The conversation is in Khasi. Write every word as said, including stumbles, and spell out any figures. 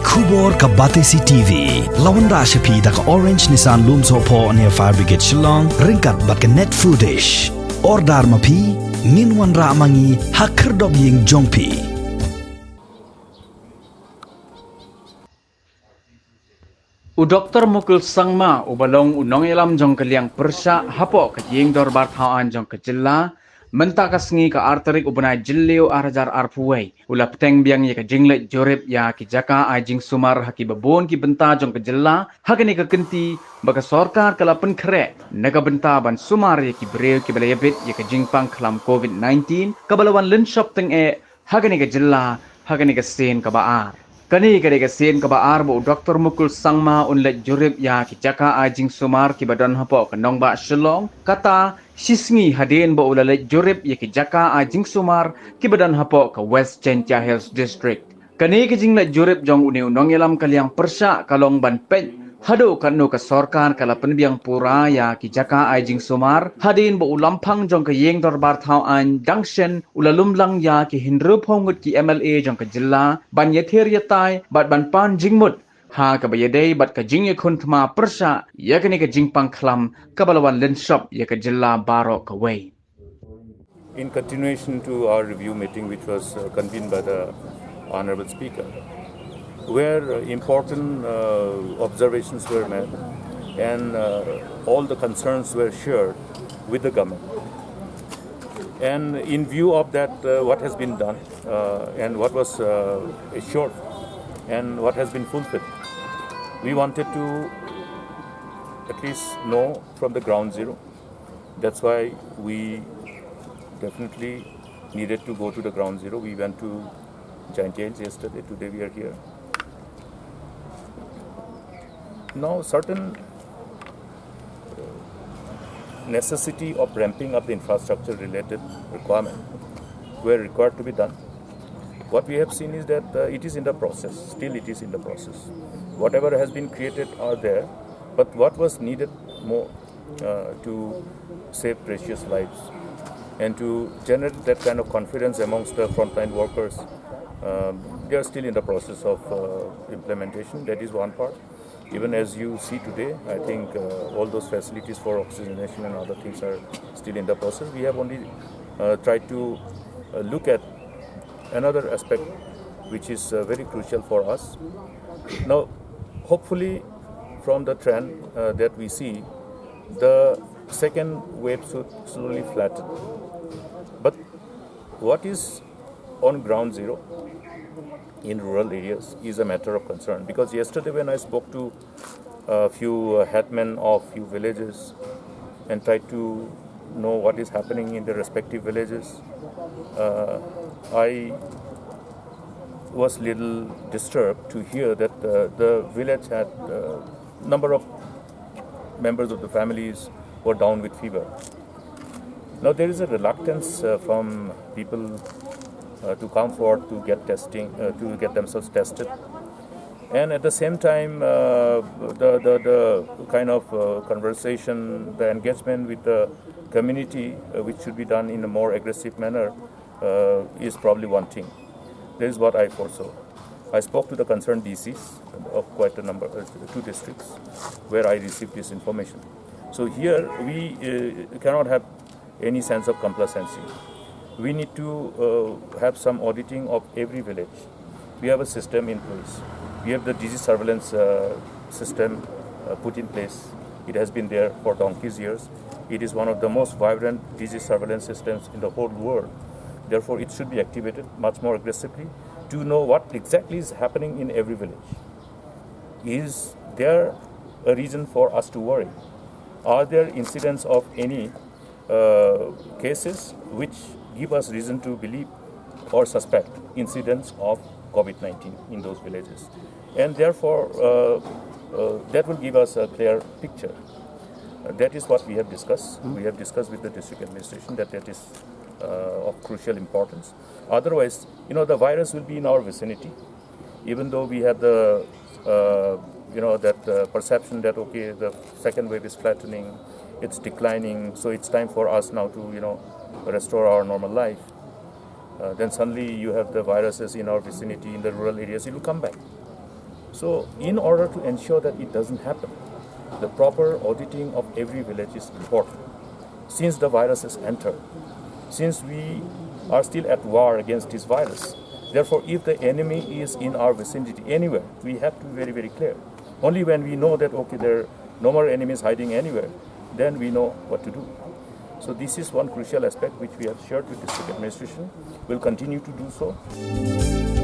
Khubor ka Batesi T V. La wanrah sha phi da ka Orange Nissan Lumsohphoh near Fire Brigade Shillong, ryngkat bad ka Net Foodish. Order ma phi, ngin wanrah ma ngi ha khyrdop ïing jong phi. U Doktor Mukul Sangma, uba long u nongïalam jong ka liang pyrshah hapoh ka ïing dorbar thaw aiñ jong ka jylla, mynta ka sngi ka ar tarik u bnai Jylliew ar hajar arphew wei, u la pteng biang ïa ka jingleit jurip ïa ki jaka ai jingsumar ha kiba bun ki bynta jong ka jylla, ha kane ka kynti ba ka sorkar ka la pynkhreh na ka bynta ban sumar ïa ki briew kiba la ïabit ïa ka jingpang khlam covid nineteen, kaba la wan lynshop tyngeh ha kane ka jylla ha kane ka sien kaba ar. Kane ka dei ka sien kaba ar ba u Doktor Mukul Sangma un leit jurip ïa ki jaka ai jingsumar kiba don hapoh ka nongbah Shillong, kata shi sngi hadien ba u la leit jurip ïa ki jaka ai jingsumar kiba don hapoh ka West Jaintia Hills District. Kane ka jingleit jurip jong une u nongïalam ka liang pyrshah ka long ban peit haduh katno ka sorkar ka la pynbiang pura ïa ki jaka ai jingsumar, hadien ba u lamphang jong ka ïing dorbar thaw aiñ dang shen u la lumlang ïa ki hynriewphew ngut ki M L A jong ka jylla ban ïathir ïatai bad ban pan jingmut ha kaba ïadei bad ka jingïakhun thma pyrshah ïa kane ka jingpang khlam kaba la wan lynshop ïa ka jylla baroh kawei. In continuation to our review meeting, which was uh, convened by the Honorable Speaker, where uh, important uh, observations were made and uh, all the concerns were shared with the government. And in view of that, uh, what has been done uh, and what was uh, assured and what has been fulfilled, we wanted to at least know from the ground zero. That's why we definitely needed to go to the ground zero. We went to Jaintia Hills yesterday. Today we are here. Now, certain uh, necessity of ramping up the infrastructure related requirement were required to be done. What we have seen is that uh, it is in the process. Still, it is in the process. Whatever has been created are there, but what was needed more uh, to save precious lives and to generate that kind of confidence amongst the frontline workers. Um, they are still in the process of uh, implementation. That is one part. Even as you see today, I think uh, all those facilities for oxygenation and other things are still in the process. We have only uh, tried to uh, look at another aspect which is uh, very crucial for us. Now, hopefully, from the trend uh, that we see, the second wave should slowly flatten. But what is on ground zero in rural areas is a matter of concern, because yesterday when I spoke to a few uh, headmen of few villages and tried to know what is happening in the respective villages, uh, I was little disturbed to hear that uh, the village had uh, number of members of the families were down with fever. Now there is a reluctance uh, from people uh, to come forward to get testing, uh, to get themselves tested. And at the same time, uh, the, the, the kind of uh, conversation, the engagement with the community, uh, which should be done in a more aggressive manner, uh, is probably wanting. That is what I foresaw. I spoke to the concerned D Cs of quite a number, uh, two districts, where I received this information. So here we uh, cannot have any sense of complacency. We need to uh, have some auditing of every village. We have a system in place. We have the disease surveillance uh, system uh, put in place. It has been there for donkey's years. It is one of the most vibrant disease surveillance systems in the whole world. Therefore, it should be activated much more aggressively to know what exactly is happening in every village. Is there a reason for us to worry? Are there incidents of any uh, cases which give us reason to believe or suspect incidents of COVID nineteen in those villages? And therefore, uh, uh, that will give us a clear picture. Uh, that is what we have discussed. We have discussed with the district administration that that is uh, of crucial importance. Otherwise, you know, the virus will be in our vicinity. Even though we have the, uh, you know, that uh, perception that, okay, the second wave is flattening, it's declining, so it's time for us now to, you know, restore our normal life. Uh, then suddenly you have the viruses in our vicinity, in the rural areas, it will come back. So, in order to ensure that it doesn't happen, the proper auditing of every village is important. Since the virus has entered, since we are still at war against this virus, therefore, if the enemy is in our vicinity anywhere, we have to be very, very clear. Only when we know that, okay, there are no more enemies hiding anywhere, then we know what to do. So this is one crucial aspect which we have shared with district administration. We'll continue to do so.